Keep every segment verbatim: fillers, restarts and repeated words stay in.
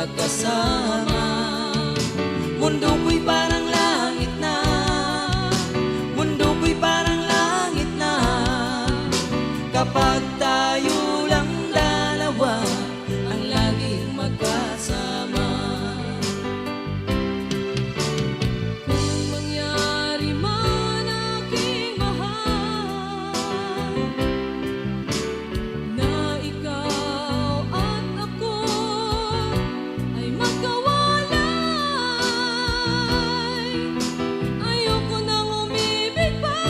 magkasama. Mundo ko'y parang langit na, mundo ko'y parang langit na, kapag tayo lang dalawa ang laging magkasama. Kung mangyari man, aking mahal, na ikaw at ako ay magkawalay, ayoko nang umibig pa,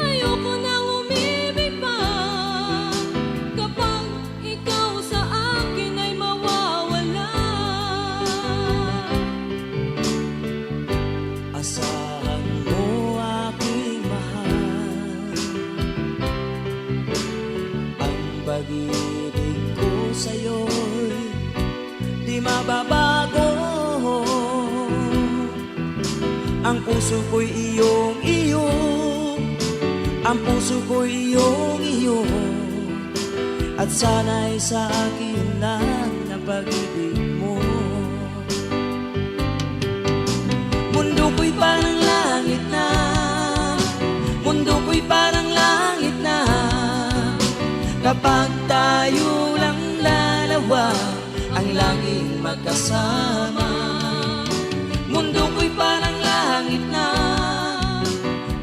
ayoko nang umibig pa, kapag ikaw sa akin ay mawawala. Asahan mo, aking mahal, ang pag-ibig ko sa'yo'y di mababago. Ang puso ko'y iyong iyo, ang puso ko'y iyong iyo, at sana'y sa akin lang ang pag-ibig mo. Mundo ko'y parang langit na, mundo ko'y parang langit na, kapag tayo lang dalawa ang laging magkasama. Mundo ko'y parang langit na,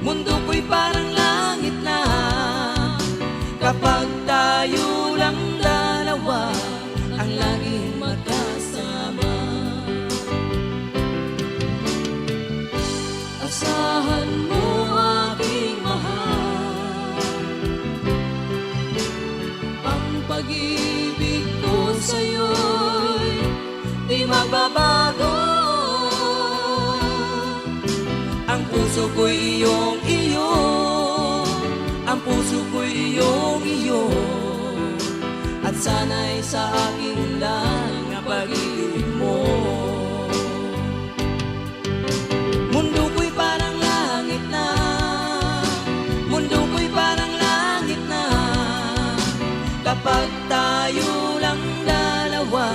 mundo ko'y parang langit na, kapag tayo lang dalawa ang laging magkasama. Asahan mo, aking mahal, ang pag-ibig ko sa'yo'y di magbabago. Ang puso ko'y iyong iyo, ang puso ko'y iyong iyo, at sana'y sa akin lang ang pag-ibig mo. Mundo ko'y parang langit na, mundo ko'y parang langit na, kapag tayo lang dalawa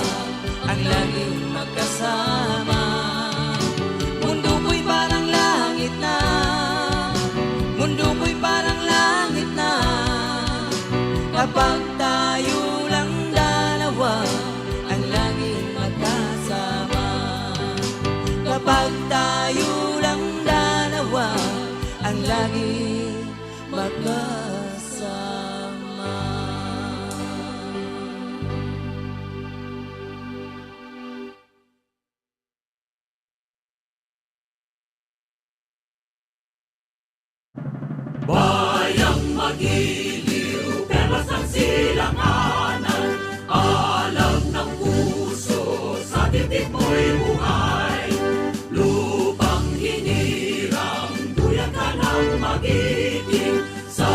ang laging magkasama. Mundo ko'y parang langit na, mundo ko'y parang langit na, kapag tayo lang dalawa ang laging magkasama. Kapag tayo lang dalawa ang laging magkasama. Bayang magiliw, perlas ng silanganan, alam ng puso, sa titik mo'y buhay. Lupang hinirang, duyan ka ng magiting, sa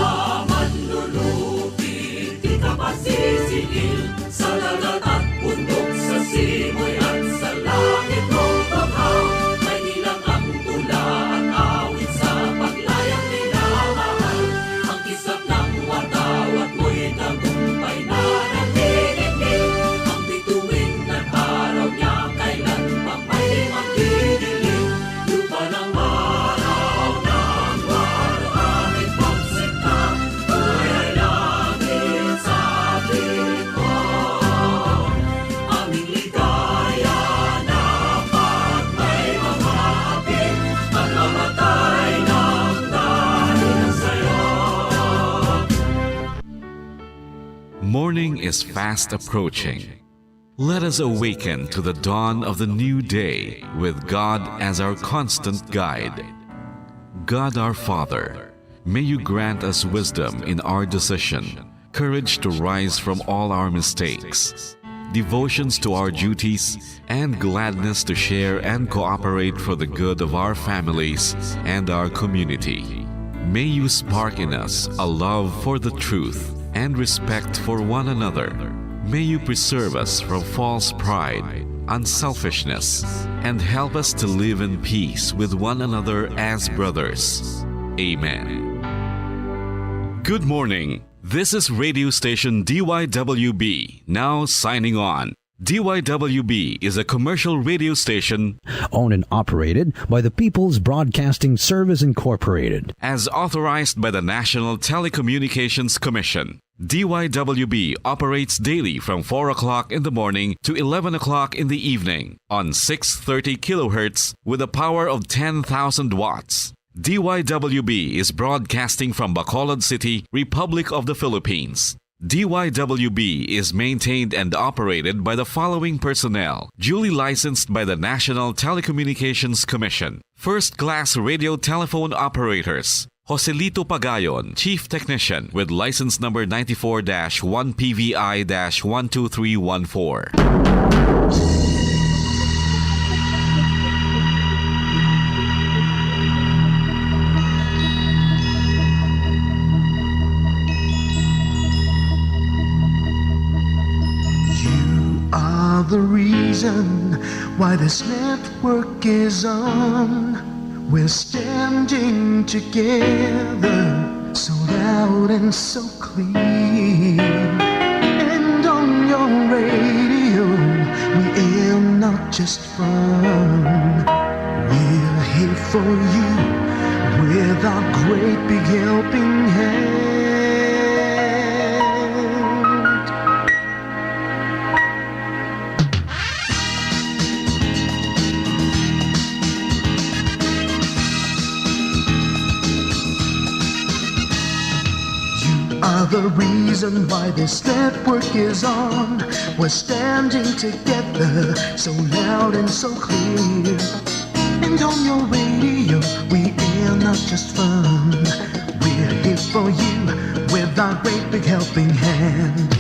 manlulupit, di ka pasisingil, sa dagat at bundok, sa simoy at sa langit mong baba. May nilang ang tula at awit sa paglayang minamahal. Ang kislap ng watawat mo'y tagumpay na naniningil. Ang bituin ng araw niya kailan pa may magdidilim. Lupa ng araw ng waluhan, ipagsinta, kulay langit sa tingin mo. Aming ligaya na pag may mga hapit, pagmamatay ng dahil sa'yo. Morning is fast approaching. Let us awaken to the dawn of the new day with God as our constant guide. God our Father, may you grant us wisdom in our decision, courage to rise from all our mistakes, devotions to our duties, and gladness to share and cooperate for the good of our families and our community. May you spark in us a love for the truth and respect for one another. May you preserve us from false pride, unselfishness, and help us to live in peace with one another as brothers. Amen. Good morning. This is radio station D Y W B, now signing on. D Y W B is a commercial radio station owned and operated by the People's Broadcasting Service Incorporated. As authorized by the National Telecommunications Commission, D Y W B operates daily from four o'clock in the morning to eleven o'clock in the evening on six thirty kilohertz with a power of ten thousand watts. D Y W B is broadcasting from Bacolod City, Republic of the Philippines. D Y W B is maintained and operated by the following personnel, duly licensed by the National Telecommunications Commission. First class radio telephone operators, Joselito Pagayon, Chief Technician, with license number ninety-four dash one P V I dash one two three one four. You are the reason why this network is on. We're standing together, so loud and so clear. And on your radio, we aim not just fun. We're here for you with our great big helping hand. You are the reason why this network is on. We're standing together, so loud and so clear. And on your radio, we air not just fun. We're here for you with our great big helping hand.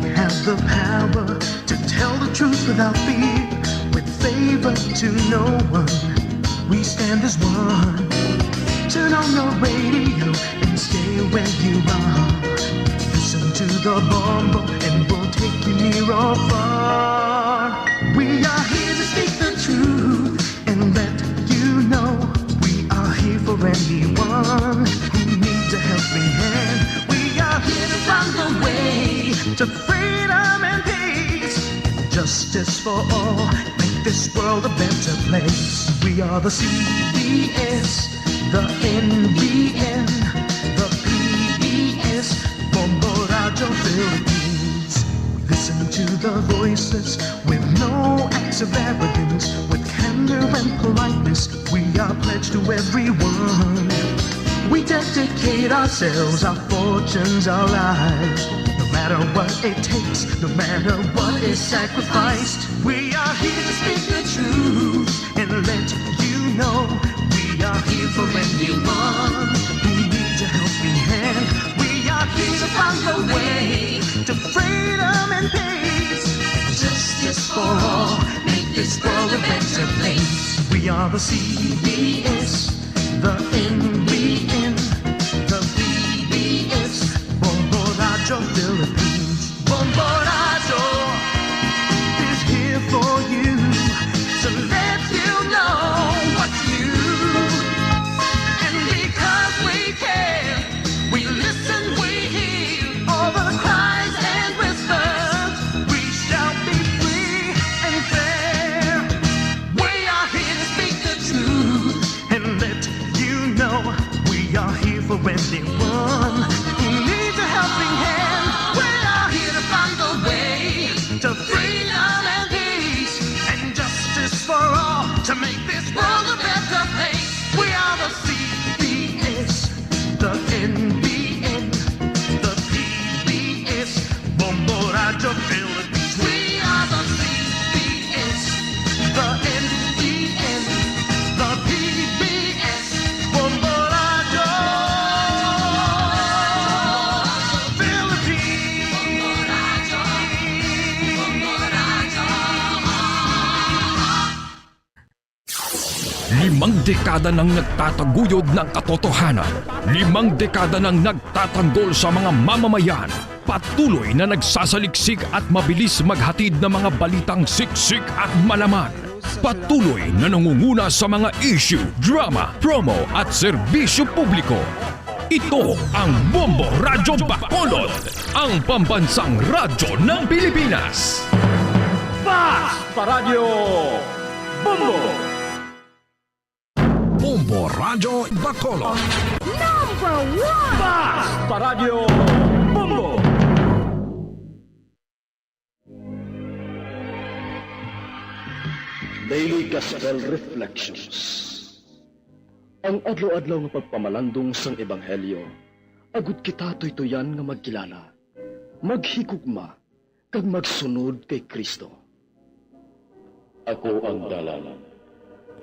We have the power to tell the truth without fear, with favor to no one. We stand as one. Turn on your radio and stay where you are. Listen to the Bombo and we'll take you near or far. We are here to speak the truth and let you know we are here for anyone who needs a helping hand. We are here to find the way to freedom and peace. Justice for all, make this world a better place. We are the C B S, the N B N, the P B S, Bombo Radio Philippines. We listen to the voices with no acts of arrogance, with candor and politeness. We are pledged to everyone. We dedicate ourselves, our fortunes, our lives. No matter what it takes, no matter what is sacrificed, we are here to speak the truth and let you know we are here for anyone who needs a helping hand. We are here to find a way to freedom and peace and justice for all. Make this world a better place. We are the C B S, the N B N, the P B S, Bombo Radio Philippines. Bombo Radio is here for you to let you know what's new. And because we care, we listen, we hear all the cries and whispers. We shall be free and fair. We are here to speak the truth and let you know we are here for anyone who needs a helping hand. We are here to find the way to freedom and peace and justice for all to make this world a better place. We are the C B S, the N B N, the P B S, Bombo Radio Philippines. We are the C B S, the N B N, the P B S, Bombo Radio Philippines. Limang dekada nang nagtataguyod ng katotohanan. Limang dekada nang nagtatanggol sa mga mamamayan. Patuloy na nagsasaliksik at mabilis maghatid ng mga balitang siksik at malaman. Patuloy na nangunguna sa mga issue, drama, promo at serbisyo publiko. Ito ang Bombo Radyo Bacolod, ang pambansang radyo ng Pilipinas. Basta Radyo Bombo! Bombo Radyo Bacolod. Number one! Basta Radyo Bombo! Daily Gospel Reflections. Ang adlaw-adlaw nga pagpamalandong sang Ebanghelyo, agud kita tuytuyan nga magkilala, maghigugma, kag magsunod kay Cristo. Ako ang dalan,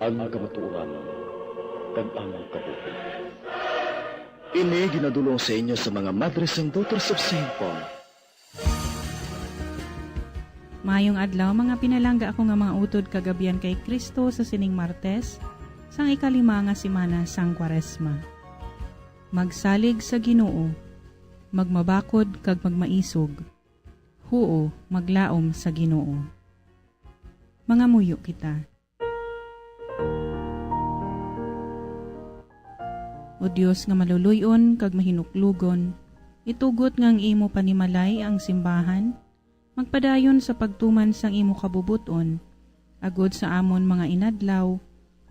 ang kamatuoran, kag ang kabuhi. Ini ginadul-ong sa inyo sa mga Madres and Daughters of Saint Paul. Maayong adlaw, mga pinalangga ako nga mga utod kag abyan kay Cristo, sa sining Martes, sang ikalima nga semana sang Kwaresma. Magsalig sa Ginoo, magmabakod kag magmaisog. Huo, maglaom sa Ginoo. Mangamuyo kita. O Dios nga maluloy-on kag mahinuklogon, itugot nga ang imo panimalay ang simbahan magpadayon sa pagtuman sang imo kabubot-on, agod sa amon mga inadlaw,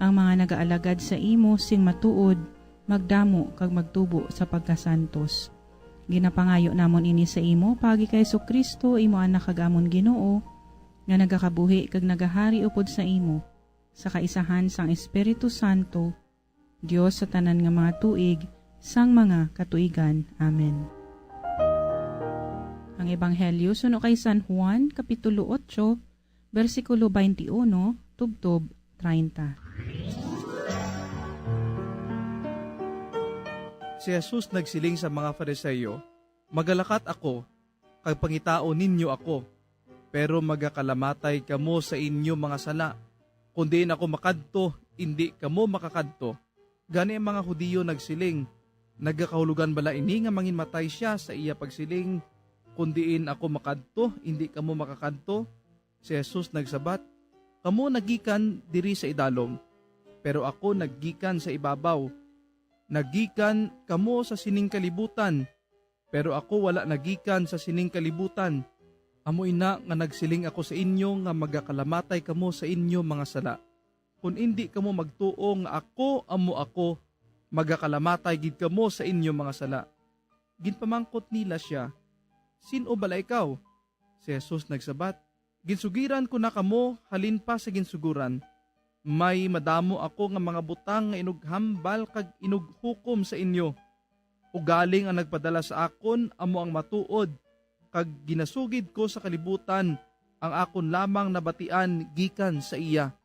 ang mga nagaalagad sa imo sing matuod magdamo kag magtubo sa pagkasantos. Ginapangayo namon ini sa imo paagi kay Jesu-Cristo, imo Anak kag amon Ginoo, nga nagakabuhi kag nagahari upod sa imo, sa kaisahan sang Espiritu Santo, Dios sa tanan nga mga tuig sang mga katuigan. Amen. Ang Ebanghelyo suno kay San Juan, Kapitulo otso, bersikulo twenty-one tubtob treinta. Si Jesus nagsiling sa mga Fariseo, "Magalakat ako, kag pangitaon ninyo ako, pero magakalamatay kamo sa inyo mga sala. Kon diin ako makadto, indi kamo makakadto." Gani ang mga Hudiyo nagsiling, "Nagakahulogan bala ini nga manginmatay sia sa iya pagsiling, 'Kon diin ako makadto, indi kamo makakadto'?" Si Jesus nagsabat, "Kamo nagikan diri sa idalom, pero ako naggikan sa ibabaw. Nagikan kamo sa sining kalibutan, pero ako wala nagikan sa sining kalibutan. Amo ina nga nagsiling ako sa inyo nga magakalamatay kamo sa inyo mga sala. Kon indi kamo magtuo nga ako amo ako, magakalamatay gid kamo sa inyo mga sala." Ginpamangkot nila sia, "Sin-o bala ikaw?" Si Jesus nagsabat, "Ginsugiran ko na kamo halin pa sa ginsugoran. May madamo ako nga mga butang nga inughambal kag inughukom sa inyo. Ugaling ang nagpadala sa akon amo ang matuod, kag ginasugid ko sa kalibutan ang akon lamang nabatian gikan sa iya."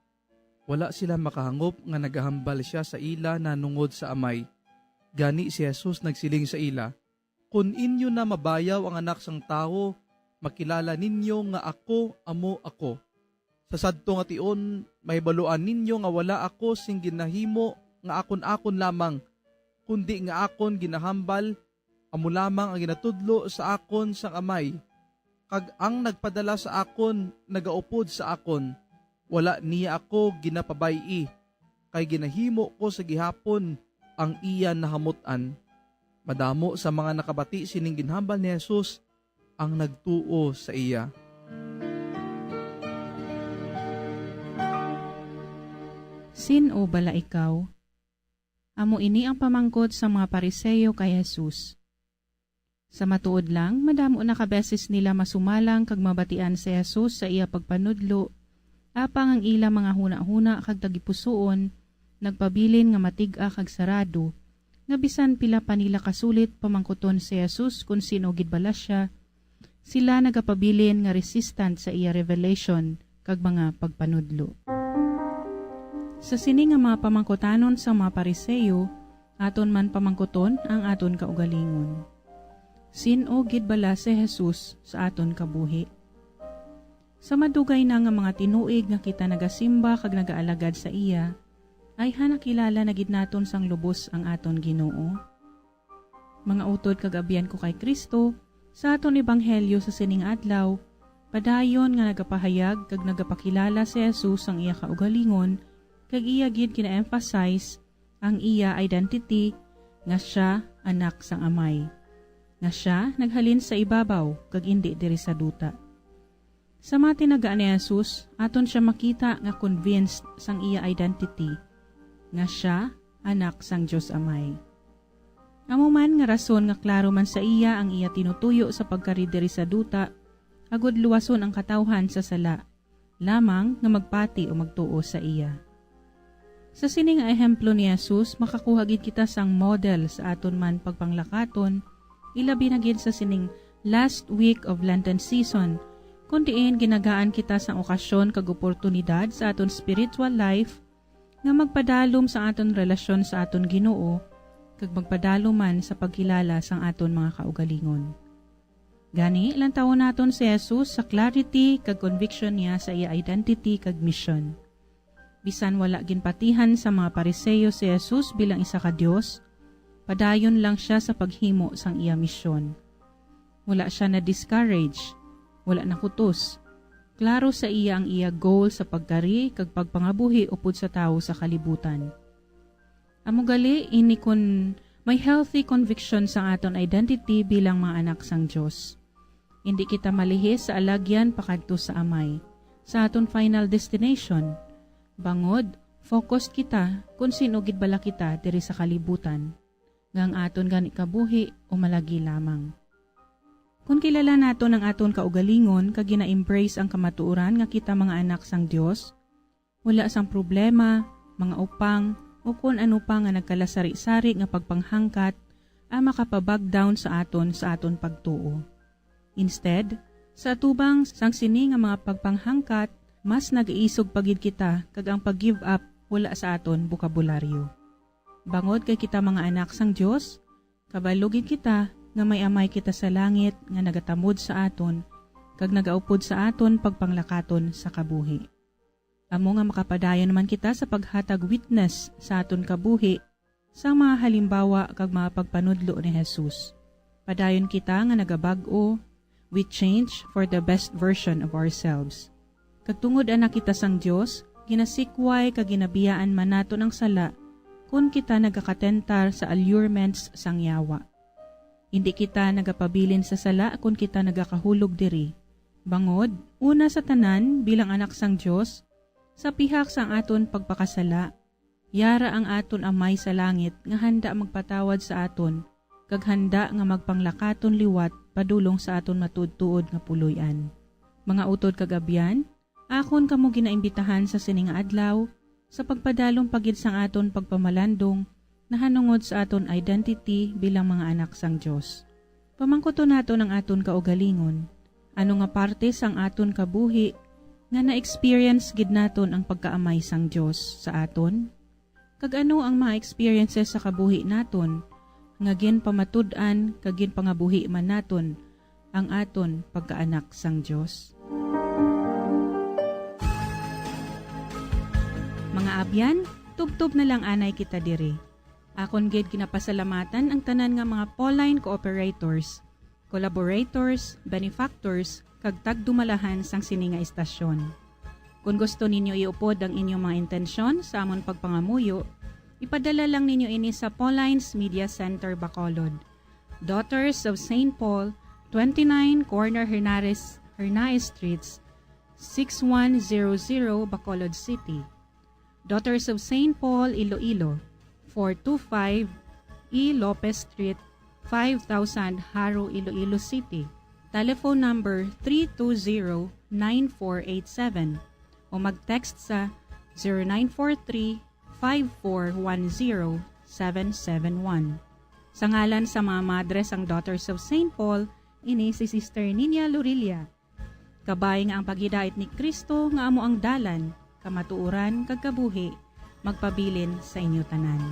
Wala sila makahangop nga nagahambal sia sa ila nahanungod sa Amay. Gani si Jesus nagsiling sa ila, "Kon inyo na mabayaw ang Anak sang Tawo, makilala ninyo nga ako amo ako. Sa sadto nga tion, mahibaluan ninyo nga wala ako sing ginahimo nga akon-akon lamang, kundi nga akon ginahambal, amo lamang ang ginatudlo sa akon sang Amay. Kag ang nagpadala sa akon nagaupod sa akon. Wala niya ako ginapabay-i, kay ginahimo ko sa gihapon ang iya nahamut-an." Madamo sa mga nakabati sining ginhambal ni Jesus ang nagtuo sa iya. Sin-o bala ikaw? Amo ini ang pamangkot sang mga Pariseo kay Jesus. Sa matuod lang, madamo na ka beses nila masumalang kag mabatian si Jesus sa iya pagpanudlo, apang ang ila mga hunahuna kag tagipusoon nagpabilin nga matig-a kag sarado, nga bisan pila pa nila ka sulit pamangkuton si Jesus kon sin-o gid bala sia, sila nagapabilin nga resistant sa iya revelation kag mga pagpanudlo. Sa sini nga mga pamangkutanon sang mga Pariseo, aton man pamangkuton ang aton kaugalingon. Sin-o gid bala si Jesus sa aton kabuhi? Sa madugay na nga mga tinuig nga kita nagasimba kag nagaalagad sa iya, ayha nakilala na gid naton sang lubos ang aton Ginoo. Mga utod kag abyan ko kay Cristo, sa aton ebanghelyo sa sining adlaw, padayon nga nagapahayag kag nagapakilala si Jesus sang iya kaugalingon, kag iya gid gina-emphasize ang iya identity nga sia Anak sang Amay, nga sia naghalin sa ibabaw kag indi diri sa duta. Sa mga tinaga ni Jesus, aton siya makita nga convinced sang iya identity, nga siya anak sang Dios Amay. Amo man nga rason nga klaro man sa iya ang iya tinutuyo sa pagkari diri sa duta, agud luwason ang katawhan sa sala, lamang nga magpati o magtuo sa iya. Sa sini nga ehemplo ni Jesus, makakuha gid kita sang model sa aton man pagpanglakaton, ilabi na gid sa sining last week of Lenten season, kun diin ginagaan kita sang okasyon kag oportunidad sa aton spiritual life nga magpadalom sa aton relasyon sa aton Ginoo kag magpadalom man sa pagkilala sang aton mga kaugalingon. Gani, lantawon naton si Jesus sa clarity kag conviction niya sa iya identity kag mission. Bisan wala ginpatihan sa mga Pariseo si Jesus bilang isa ka Dios, padayon lang sia sa paghimo sang iya misyon. Wala sia na-discourage, wala nakutos. Klaro sa iya ang iya goal sa pagkari kag pagpangabuhi upod sa tawo sa kalibutan. Amo gali ini kon may healthy conviction sang aton identity bilang mga anak sang Dios. Indi kita malihis sa alagyan pakadto sa Amay, sa aton final destination. Bangod, focused kita kon sin-o gid bala kita diri sa kalibutan, nga ang aton gani kabuhi o malagi lamang. Kon kilala naton ang aton kaugalingon kag gina-embrace ang kamatuoran nga kita mga anak sang Dios, wala sang problema, mga upang, o kon ano pa nga nagkalasari-sari nga pagpanghangkat ang makapabag down sa aton sa aton pagtuo. Instead, sa atubang sang sini nga mga pagpanghangkat, mas nagaisog pa gid kita kag ang pag-give up wala sa aton bokabularyo. Bangod kay kita mga anak sang Dios, kabalo gid kita nga may Amay kita sa langit nga nagatamod sa aton kag nagaupod sa aton pagpanglakaton sa kabuhi. Amo nga makapadayon man kita sa paghatag witness sa aton kabuhi sa mga halimbawa kag mga pagpanudlo ni Jesus. Padayon kita nga nagabag-o, we change for the best version of ourselves. Kag tungod anak kita sang Dios, ginasikway kag ginabiyaan man naton ang sala kon kita nagakatentar sa allurements sang yawa. Indi kita nagapabilin sa sala kon kita nagakahulog diri. Bangod, una sa tanan, bilang anak sang Dios, sa pihak sang aton pagpakasala, yara ang aton Amay sa langit nga handa magpatawad sa aton kag handa nga magpanglakaton liwat padulong sa aton matuod-tuod nga puloy-an. Mga utod kag abyan, akon kamo ginaimbitahan sa sini nga adlaw sa pagpadalom pa gid sang aton pagpamalandong nahanungod sa aton identity bilang mga anak sang Dios. Pamangkuton naton ang aton kaugalingon. Ano nga parte sang aton kabuhi nga na-experience gid naton ang pagkaamay sang Dios sa aton? Kag ano ang mga experiences sa kabuhi naton nga ginpamatud-an kag ginpangabuhi man naton ang aton pagkaanak sang Dios? Mga abyan, tubtob na lang anay kita diri. Akon gid ginapasalamatan ang tanan nga mga Pauline cooperators, collaborators, benefactors, kag tagdumalahan sang sini nga istasyon. Kon gusto ninyo iupod ang inyong mga intensyon sa amon pagpangamuyo, ipadala lang ninyo ini sa Pauline's Media Center, Bacolod, Daughters of Saint Paul, twenty-nine Corner Hernares, Hernaez Streets, six one zero zero, Bacolod City. Daughters of Saint Paul, Iloilo, four two five E Lopez Street, five thousand, Jaro, Iloilo City. Telephone number three two zero, nine four eight seven o mag-text sa zero nine four three, five four one zero, seven seven one. Sa ngalan sa mga madre sang Daughters of Saint Paul, ini si Sister Ninia Lorilla. Kabay nga ang paghidait ni Cristo nga amo ang dalan, kamatuoran, kag kabuhi, magpabilin sa inyo tanan.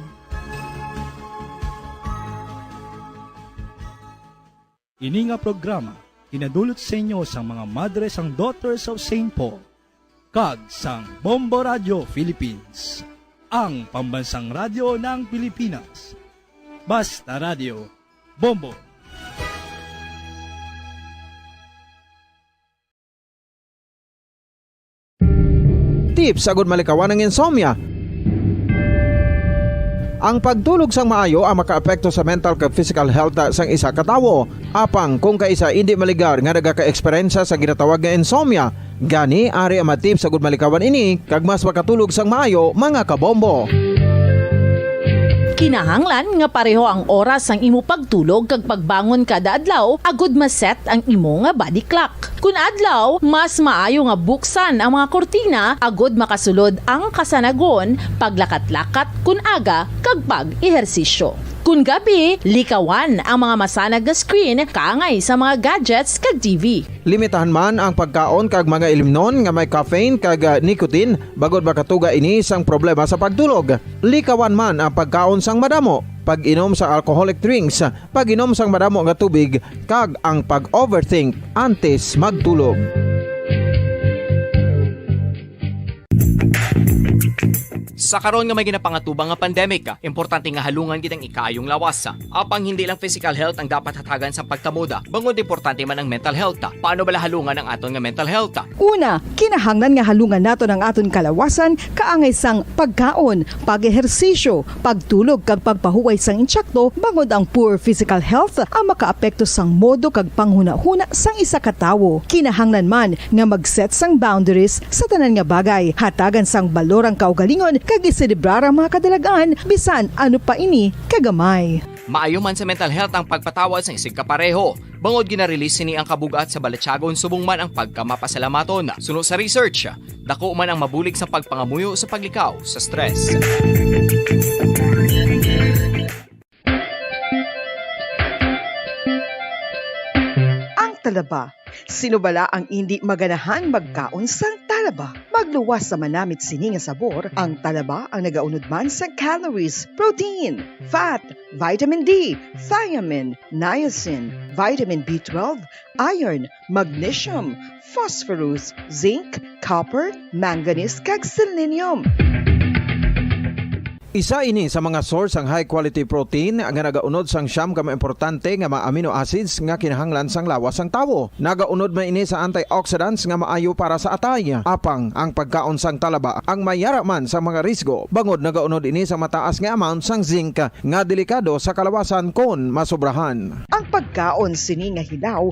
Ini nga programa ginadulot sa inyo sang mga madre sang Daughters of Saint Paul kag sang Bombo Radio Philippines, ang pambansang radyo ng Pilipinas. Basta Radio, Bombo. Tips agud malikawan ang insomnia. Ang pagtulog sang maayo ang makaapekto sa mental kag physical health sang isa ka tawo. Apang kung kaisa indi maligar nga nagaka-eksperyensya sa ginatawag nga insomnia, gani ari ang mga tips agud malikawan ini kag mas makatulog sang maayo, mga kabombo. Kinahanglan nga pareho ang oras sang imo pagtulog kag pagbangon kada adlaw agud ma-set ang imo nga body clock. Kun adlaw, mas maayo nga buksan ang mga kurtina agud makasulod ang kasanagon, paglakat-lakat kun aga, kag pag-ehersisyo. Kun gabi, likawan ang mga masanag nga screen kaangay sa mga gadgets kag T V. Limitahan man ang pagkaon kag mga ilimnon nga may caffeine kag, ah, nicotine, bangod makatuga ini sang problema sa pagtulog. Likawan man ang pagkaon sang madamo, pag-inom sa alcoholic drinks, pag-inom sang madamo nga tubig, kag ang pag-overthink antes magtulog. Sa karon nga may ginapangatubang nga pandemic, importante nga halungan gid ang ikaayong lawas. Apang hindi lang physical health ang dapat hatagan sang pagkamoda, bangod importante man ang mental health. Paano bala halungan ang aton nga mental health? Una, kinahanglan nga halungan naton ang aton kalawasan kaangay sang pagkaon, pag-ehersisyo, pagtulog kag pagpahuway sang insakto, bangod ang poor physical health ang makaapekto sang modo kag panghunahuna sang isa ka tawo. Kinahanglan man nga mag-set sang boundaries sa tanan nga bagay, hatagan sang balor ang kaugalingon kag iselebrar ang mga kadalag-an bisan ano pa ini kagamay. Maayo man sa mental health ang pagpatawad sang isigkapareho, bangod gina-release sini ang kabug-at sa balatyagon subong man ang pagkamapasalamaton. Suno sa research, dako man ang mabulig sa pagpangamuyo sa paglikaw sa stress. Ang talaba. Sino bala ang indi maganahan magkaon sang talaba? Magluwas sa manamit sini nga sabor, ang talaba ang nagaunod man sa calories, protein, fat, vitamin D, thiamine, niacin, vitamin B twelve, iron, magnesium, phosphorus, zinc, copper, manganese, kag selenium. Isa ini sa mga source sang high quality protein nga nagaunod sang siyam ka mga importante nga mga amino acids nga kinahanglan sang lawas sang tawo. Nagaunod man ini sa antioxidants nga maayo para sa atay. Apang ang pagkaon sang talaba ang may yara man sa mga risgo, bangod nagaunod ini sa mataas nga amount sang zinc nga delikado sa kalawasan kon masobrahan. Ang pagkaon sini nga hilaw